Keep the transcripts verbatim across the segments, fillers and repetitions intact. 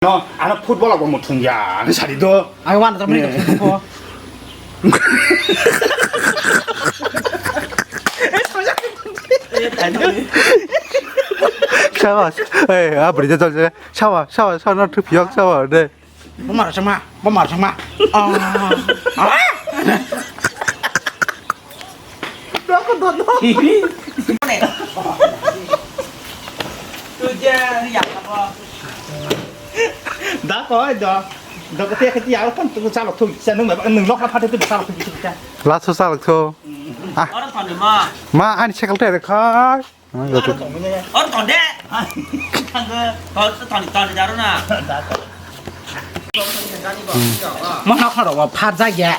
No, ano football bo muthung ya, ano sari do. Ai wan tam ni ko. Sawa, eh, abri de tol. Sawa, sawa, sawa no thupiyok sawa de. Bomar sama, bomar sama. Ah. Ah. Da koi da. Da ko te khati ya kon tu chalok thu. Sa nung ba nung lok la phate tu chalok thu. Laso chalok thu. Ah. Ma ani cycle te khai. Or tonde. Thanggo, ton, ton, ton, jaro na. Mo na kharo wa phar ja ge.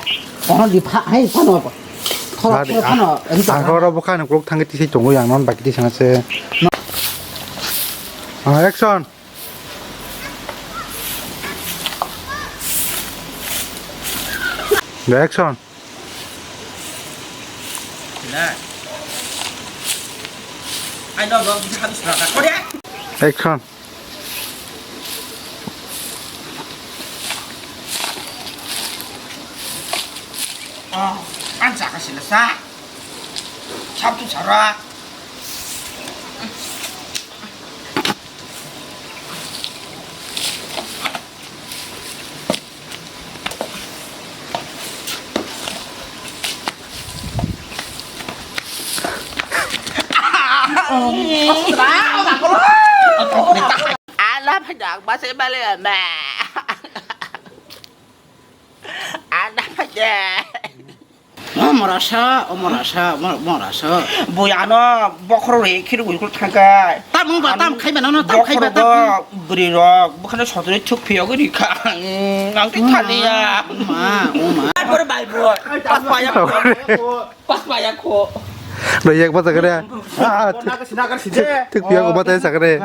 Ono di pha, hai phano. Thoro, thoro phano. Ang oro bokha no klok thangwi tisai tongo yang non baki tisana se. Ah, action. The action. Action. Oh, ang saka sila sa. Sabtu sara. Ala phajak base bale ma. Ala phajak. O morasa, o morasa, mo-, morasa. Bui ano bokhorok rwi khirwi kul thangkha. Tam wngba, tam khaiba nono, tam khaiba, tam. Bokhorok bwrwi rok bwkhano sotwi thuk phiyogwi rikha. Ang tei thaliya. O ma, o ma. Bai bro, bai bro. Pas paya kho. Pas paya kho. Rwi yak bata kare. Ah, ah, thuk, thuk, thuk, thuk, thuk, thuk, thuk, thuk, thuk, thuk,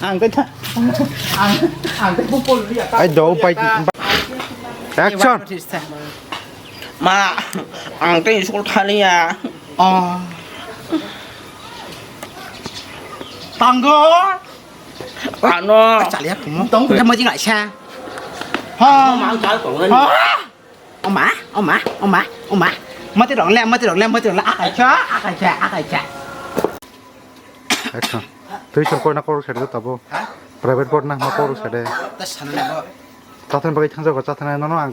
Ang khe tha-, ang, ang khe bupol liya. Ai do pai. Action. Ma, ang tei school thaliya. Oh. Tanggo. Ano. Chaliya kumo. Tong khe majing aisa. Ha. Ma, ang chal tong. Ha. Oma, oma, oma, oma. Mati rong le, mati rong le, mati rong le. Akai cha, akai cha, akai cha. Action. Twi chong koi na kor sade tabo. Ha? Private board na ma kor sade. Ta sana le bo. Chathan bagwi thangjago, chathan no no ang.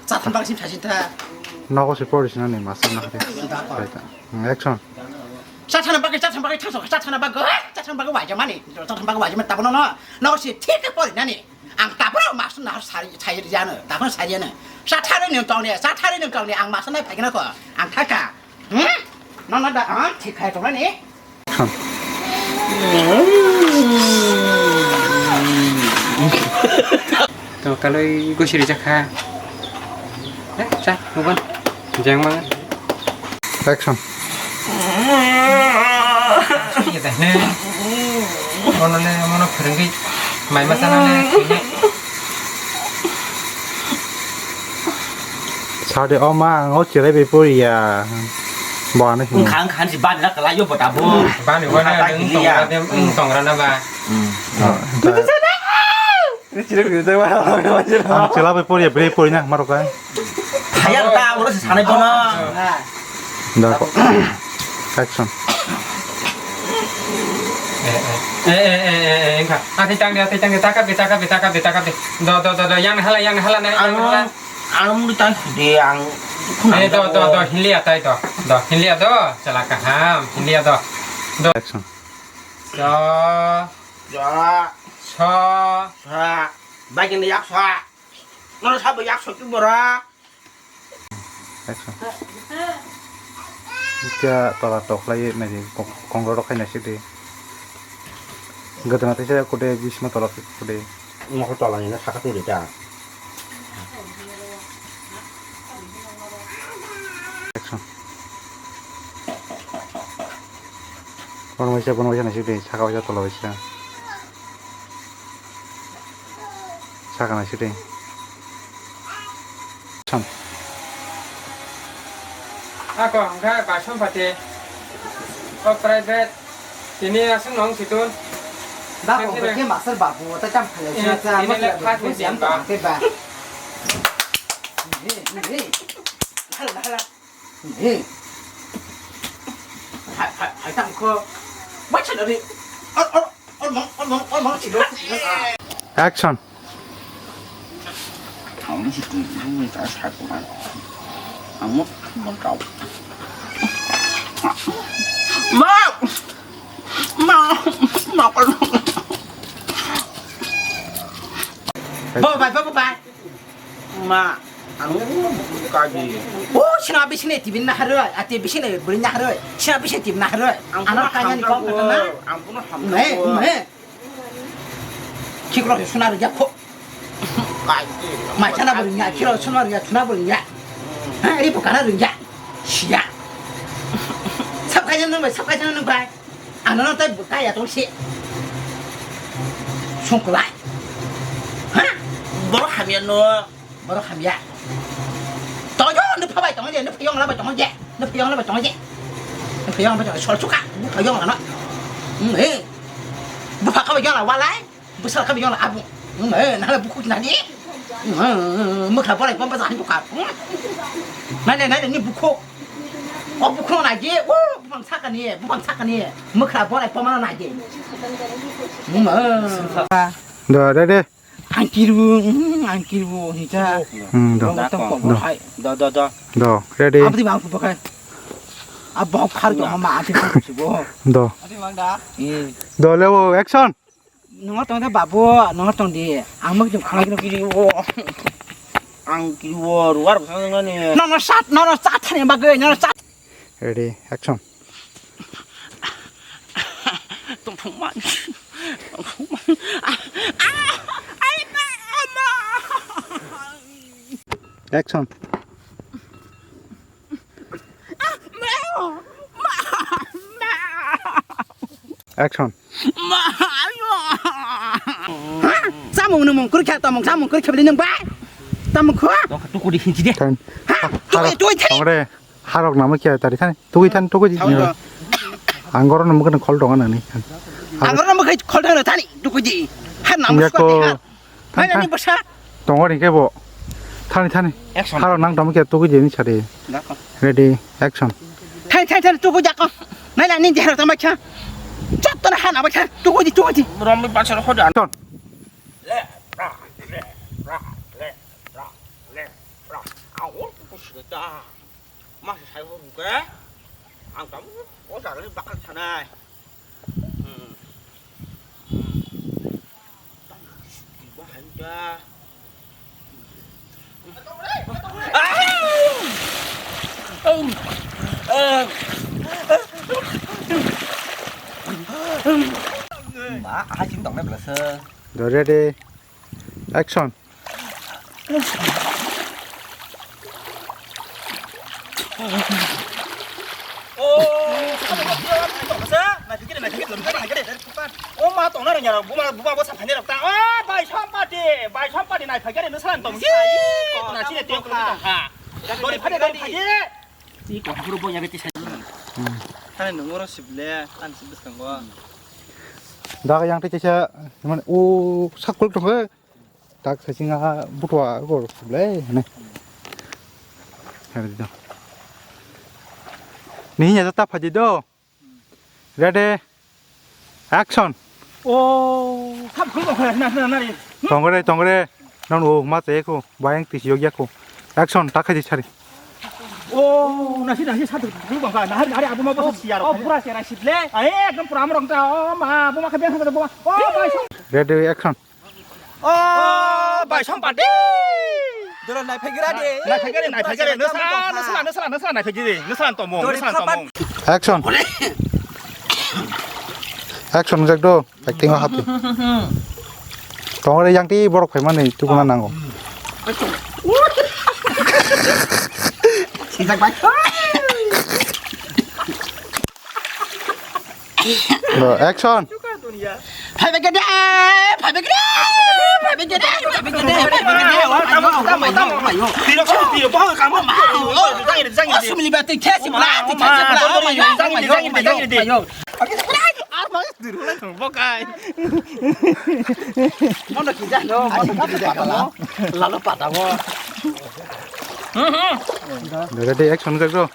Chathan bagwi sim sasin ta. Nogo se por sina ni master na hade. Da ko. Action. Chathan bagwi, chathan bagwi thangjago, chathan bagwi, chathan bagwi wajamani. Chathan bagwi wajamani tabo no no. Nogo se thik por nani. Ang tabra master na sari, sari jana, tabra sari jana. Sathari nung tong ne, sathari nung tong ne, ang master na phai kena ko, ang thaka. Hmm? Nong na da, ah, thik khai tong ne. To kaloi gosiri jakha. Eh, cha, muban. Jeng mangan. Action. Sujata, ne. Ono le, mono phwrwngwi mai ma chana le, khaina. Sade, o ma, ang o chirai bai poriya. Bo ano hino. Wngkha, wngkha, si bani na kwlai yo bo tabuk. Bani wana, wngkha, wngkha, wngkha, wngkha na ba. Hmm. Oh, Ang chwla bai poriya, bwrwi pori na, ma rok ai. Haya ta, oro se sanai bono. Da ko. Action. Eh, eh, eh, eh, eh, engkha. Athai tang de, athai tang de, takap de, takap de, takap de, takap de. Do, do, do, do, yang hala, yang hala, yang hala. Ang, ang mui tang sidi, ang. Eh, do, do, do, hinlia tai do. Do, hinlia do, chala kaham, hinlia do. Do. Action. Do. Ja. Sa. Sa. Bai kene yak sa. Nono sabo yak sa ki bora. Action. Kya tola toklai nai kong-, kongrok khai nai sidi. Gadana tei sa kude bisma tola kude. Mokol tola ni na saka turi ta. Action. Bono waisa, bono waisa naisik de, saka waisa, tola waisa. Saka naisik de. Action. Ako hwnkha bai Sompati. O private. Tini aswk nong siton. Da, khe master babu, ta cham khalai sina cha, tini master le babu, khas ni jam ba. Ba. Ni, ni. Hala, hala. Ni. Hai, hai, hai, tam ko. Bacha dari. Or, or, or, mong, or, mong, or, mong, chilo. Action. Ang si tu, ang ni ta sa ko. Ang mo, mo tau. Ma! Ma! Ma! Bye, bye, bye, bye. Ma, ang kaji. Oh, sina bisini tibin na haroi, ati bisini beri na haroi. Sina bisini tibin na haroi. Ang ano kanya ni kong kata na. Ang puno hamka. Me, me. Kikro suna rujak kho. Kaji. Ma chana beri nya, kikro suna rujak, suna beri nya. Ha, ri bukana rujak. Siya. Sab kanya nung bai, sab kanya nung bai. Ano no tai buka ya tong si. Sungkulai. Ha? Boro hamya no. Borok hamya. Tongo, nupha bai tongo je, nupha yong la bai tongo je, nupha yong la bai tongo je. Nupha yong la bai tongo, sol suka, nupha yong la no. Hmm, he. Bupha ka bai yong la walai, bwsal ka bai yong la abu. Hmm, he, nala bukhu na di. Hmm, mukha bolai pom basa hanju ka. Hmm. Nai, nai, nai, ni bukhu. O bukhu na je, o bupang saka ni, bupang saka ni. Mukha bolai pom na je. Hmm, he. Da, da, da. Ang kirbu, mm, ang kirbu, hita. Hmm, do. Rong tong kok do. Hai. Do, do, do. Do, ready. Abdi bang phu pakai. Abok khar do ma abdi bang phu bo. Do. Abdi bang da. Eh. Do le wo action. Nongo tong da babu, nongo tong di. Ang mak jum khala kiri wo. Ang kirbu ruar bwsang ni. No, no, sat, no, no, sat thani bagwi, no, no, sat. Ready, action. Tongthokmani. Tongthokmani. Ah, ah, ai, ma, ma. Action. Ah, ma, ma, ma. Action. Chamung nwng kwrwi kha, tongmung chamung kwrwi kha bini nwng bai. Tamo kho? Tong kha tukudi hinchi de. Than. Ha? Tukudi, tukudi thani. Tongre. Harok namo kya tari thani. Tukudi thani, tukudi. Tamo. Ang goro namo kene khol tonga nani. Ang goro namo khai khol tonga thani. Tukudi. Har namo swa de har. Thani, nani thani. Basa. Tongo ringke bo. Thani, thani. Action. Harok nang tamo kya tukudi ni sari. Dakho. Ready, action. Thai, thai, thai, tuku jako. Nai, nai, ninja hero tamai kha. Chot, tona hana bai kha. Tuku di, tuku di. Romni pasal hoda. Ton. Le, ra, le, ra, le, ra, le, ra. Ang o tuku sida ta. Mas sai ho ruke. Ang kamu o jara ni bakal sanai. Hmm. Hmm. Ma, hai sing tong nai belasa. Ready, action. O ma tongna rengya rok, buma, buma bo saphani rok ta. O bai sompati, bai sompati nai phagari nusalan tong. Tona chini tong kha. Dori phade dori phade. Ti ko huru bo yabe ti sai. Thani nungoro sible, an sibis kango. Daga yang te kisa, mane o sakul tong. Tak sachinga butwa gor sublai hane. Hari do. Ni ya ta phaji do. Ready. Action. O, sab khum ko na na na ri. Tongre, tongre. Non o ma te ko, bayang ti yog ya ko. Action, ta khaji chari. O, nasi nasi sab khum ko na hari hari abu ma bo siar. O pura sera sible. Ai ekdom pura amrong ta. O ma, bo ma khabe ko bo. O bai song. Ready, action. O, bai sompati. Doro nai phagira de. Nai phagira, nai phagira. Nasa, nasa, nasa, nasa, nai phagira. Nasa tomo, nasa tomo. Action. Action jak do. Acting o happy. Tongre yang ti borok phaimani tukuna nango. Sijak bai. Bro, action. Phaibai khe de, phaibai khe de, phaibai khe de, phaibai khe de, phaibai khe de, oh my God, oh my God, oh my God. Tiro, tiro, tiro, bahang kamu. Oh, oh, oh, sumili ba twi thesi bla, twi thesi bla, oh my God, oh my God, oh my God. Bokai. Mono kija no, mono kija no. Lalo pata mo. Ready, action, go.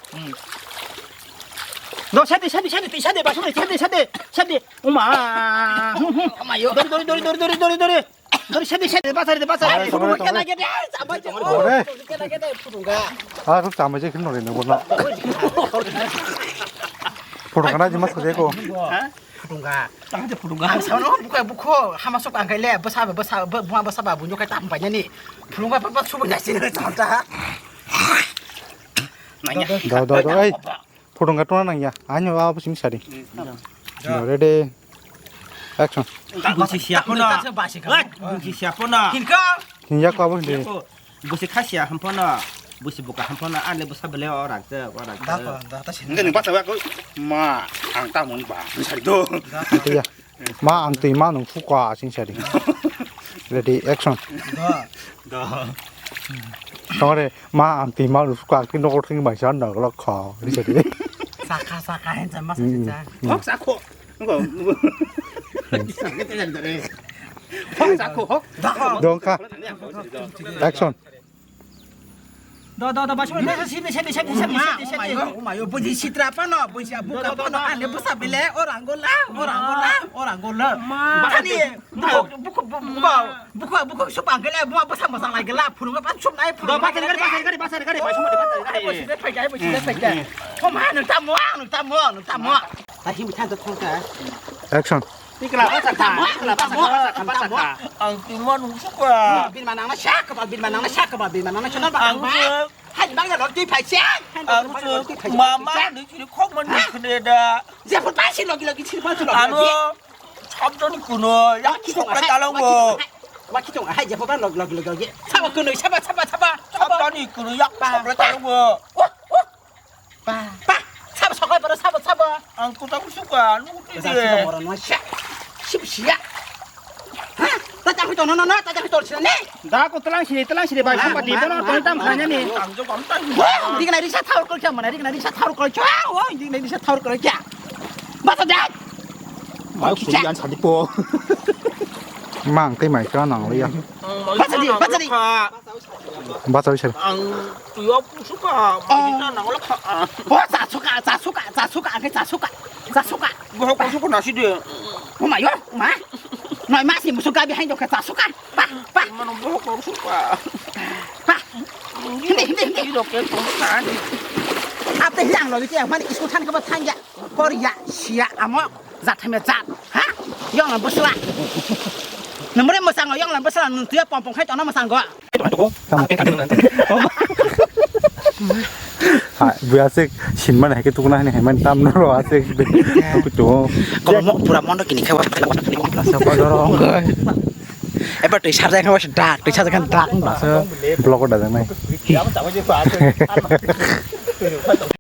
Do, sadi, sadi, sadi, sadi, basuri, sadi, sadi, sadi. Uma. Amayo. Dori, dori, dori. Dori, sadi, sadi, basari, basari. Ai, tongre, tongre. Kena gede, ai, sampai je. Tongre. Kena gede, pudunga. Ah, ruk sampai je, kino rene, bono. Pudunga na, jima sade ko. Ha? Pudunga. Tang je pudunga. Ang sama no, buka, buko, hama sok ang kaile, basa, basa, bu-, bunga basa ba, bunyo kai tam banyak ni. Pudunga, pa, pa, subu nasi, tam ta. Nanya. Do, do, do, ai. Photo wngkha tongna nangya. Ani baba bo simi sadi. Ready. Action. Busi siya pono. Busi siya pono. Hinka. Hinja ko abo hindi. Busi khasia hampono. Busi buka hampono. Ani busa bele o rang te, o rang te. Hingke nung bacha ko ma ang ta mung ba. Sari do. Iya. Ma ang twi ma nung phuka sing sadi. Ready, action. Da. Da. Tongre ma ang twi ma nung phuka ki nokol thing bai san na lok kha. Ready, sadi. Saka, saka, hen sama sa sa. Hok sa ko. Ngo. Hok sa ko, hok. Da. Dongka. Action. Do, do, do, basho, do, sini, sini, sini, sini, sini, sini. Umayo, umayo, buji sitra pano, buji abuka pano, ane busa bele, orang gola, orang gola, orang gola. Bahani, buku, buku, buku, buku, buku, sup anggele, buku, busa masang lagi lah, purunga pan sup nai, purunga. Basari gari, basari gari, basari gari, basari gari. Ai, busi de pai, ai, busi de pai. Homa, nung tamo, nung tamo, nung tamo. Tahi mi than to thong ka. Action. Ikla basa kha, ikla basa kha, basa kha, basa kha. Ang twi ma nung sukha. Bin manang na sak, bin manang na sak, bin manang na chana ba. Ang suk. Hai bang na lor twi phai se. Ang suk. Mama ni chiri khok man ni khne da. Je phut phai si logi logi chiri phai si logi. Ano. Sabdo ni kuno yak sok le talang bo. Wa ki tong hai je phut phai logi logi logi. Sabo kuno sabo sabo sabo. Sabdo ni kuno yak sok le talang bo. Pa, pa, sabo sokai paro, sabo, sabo. Ang kuta kusuka, nung kutu de. Sabo moro no sha. Sib siya. Ha? Tata kuto no no no, tata kuto sila ne. Da ko telang sini, telang sini bai sampai di bono tong tam khanya ni. Ang jo kam tan. Wah, di kena risa thaur kol kya mana, di kena risa thaur kol kya. Wah, di kena risa thaur kol kya. Basa dai. Mai kuri an sadi po. Mang te mai ka nang lo ya. Basa di, basa di. Bacha wi sari. Ang tuyo pusuka, bajina nang la kha. Oh, cha suka, cha suka, cha suka, ang cha suka, cha suka. Bohok ko suka nasi de. Oh my god, ma. Noi ma si musuka bi hain doka cha suka. Pa, pa. Mano bohok ko suka. Pa. Hindi, hindi, hindi. Iro ke tong ka ni. Ate hilang lo, ite mani isu than ka ba than ya. Korea, sia, amo, jat hame jat, ha? Yong lang bwsla. Nwng bwrwi mwsang o, yong lang bwsla, nwng twiya pom pom khai tongna mwsang go. Ha, buya se sinmani hai khe tukuna hani hai mani tam no ro ase. Kutu. Komo pura mondo kini khe wa. Asa kodoro ongoi. Ebar twi sarjak khe wa dak, twi sarjak khe dak. Asa blog o dajak nai.